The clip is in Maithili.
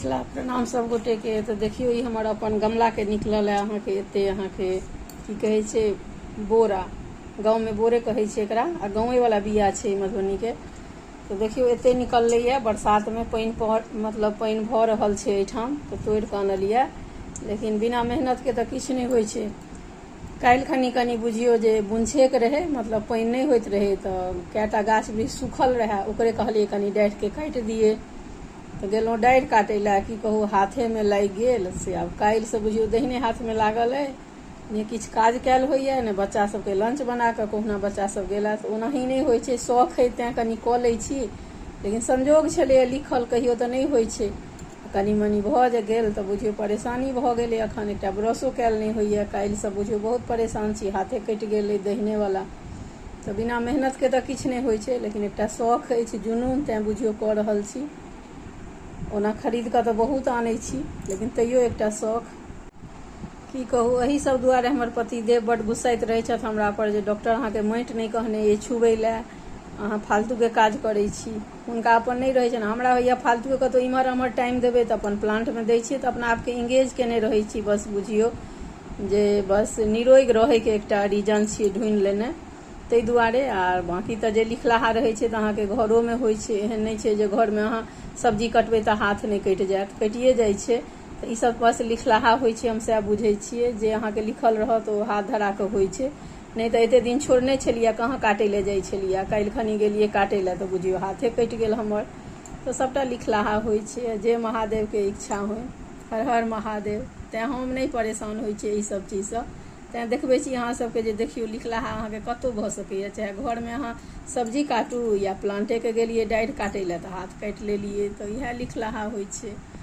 मिथिला। प्रणाम सब गोटेके। तऽ देखियौ, ई हमर अपन गमलाके निकलल है अहाँके एते अहाँके की कहै छै, बोरा। गाँवमे बोरे कहै छै एकरा आ गाँवेवला बिया छै मधुबनीके। तऽ देखियौ, एते निकललैए। बरसातमे पानि पड़, मतलब पानि भऽ रहल छै एहिठाम, तऽ तोड़ि कऽ अनलियै। लेकिन बिना मेहनतके तऽ किछु नहि होइ छै। काल्हि खनी कनि बुझियौ जे बुनछेक रहै, मतलब पानि नहि होइत रहै, तऽ कएटा गाछ वृक्ष सूखल रहए, ओकरे कहलियै कनि डाढ़िके काटि दियै। तऽ गेलहुँ डाढ़ि काटै लए, की कहू, हाथेमे लागि गेल। से आब काल्हिसँ बुझियौ दहिने हाथमे लागल अइ। ने किछु काज कयल होइए, ने बच्चा सबके लंच बना कऽ कहुना बच्चा सब गेला। तऽ ओनाही नहि होइ छै। शौख अइ तैँ कनि कऽ लै छी, लेकिन संजोग छलैए लिखल, कहियो तऽ नहि होइ छै। कनि मनि भऽ जे गेल तऽ बुझियौ परेशानी भऽ गेलै। एखन एकटा ब्रशो कयल नहि होइए। काल्हिसँ बुझियौ बहुत परेशान छी, हाथे कटि गेल अइ दहिनेवला। तऽ बिना मेहनतके तऽ किछु नहि होइ छै, लेकिन एकटा शौख अछि, जुनून, तैँ बुझियौ कऽ रहल छी। ओना खरीद कऽ तऽ बहुत आनै छी, लेकिन तैयो एकटा शौख। की कहू, एही सब दुआरे हमर पतिदेव बड्ड गुस्साइत रहै छथि हमरा पर जे डॉक्टर अहाँके माटि नहि कहने अइ छुबै लए, अहाँ फालतूके काज करै छी। हुनका अपन नहि रहै छनि, हमरा होइए फालतूके कतहु इम्हर एम्हर टाइम देबै, तऽ अपन प्लांटमे दै छियै, तऽ अपना आपके इंगेज केने रहै छी। बस बुझियौ जे बस निरोग रहैके एकटा रीजन छियै ढूँढि लेने, ताहि दुआरे। आर बाँकी तऽ जे लिखलाहा रहै छै तऽ अहाँके घरोमे होइ छै। एहन नहि छै जे घरमे अहाँ सब्जी कटबै तऽ हाथ नहि कटि जायत, कटिए जाइ छै। तऽ ईसभ बस लिखलाहा होइ छै, हम सएह बुझै छियै। जे अहाँके लिखल रहत, ओ हाथ धरा कऽ होइ छै। नहि तऽ एते दिन छोड़ने छलियै, कहाँ काटै लए जाइ छलियै। काल्हि खनी गेलियै काटै लए तऽ बुझियौ हाथे कटि गेल हमर। तऽ सभटा लिखलाहा होइ छै, जे महादेवके इच्छा होइ। हर हर महादेव। तैँ हम नहि परेशान होइ छियै एहि सब चीजसँ। तैँ देखबै छी अहाँ सबके जे देखियौ, लिखलाहा अहाँके कतहु भऽ सकैए, चाहे घरमे अहाँ सब्जी काटू या प्लांटेके गेलियै डाढ़ि काटै लए तऽ हाथ काटि लेलियै। तऽ इएह लिखलाहा होइ छै।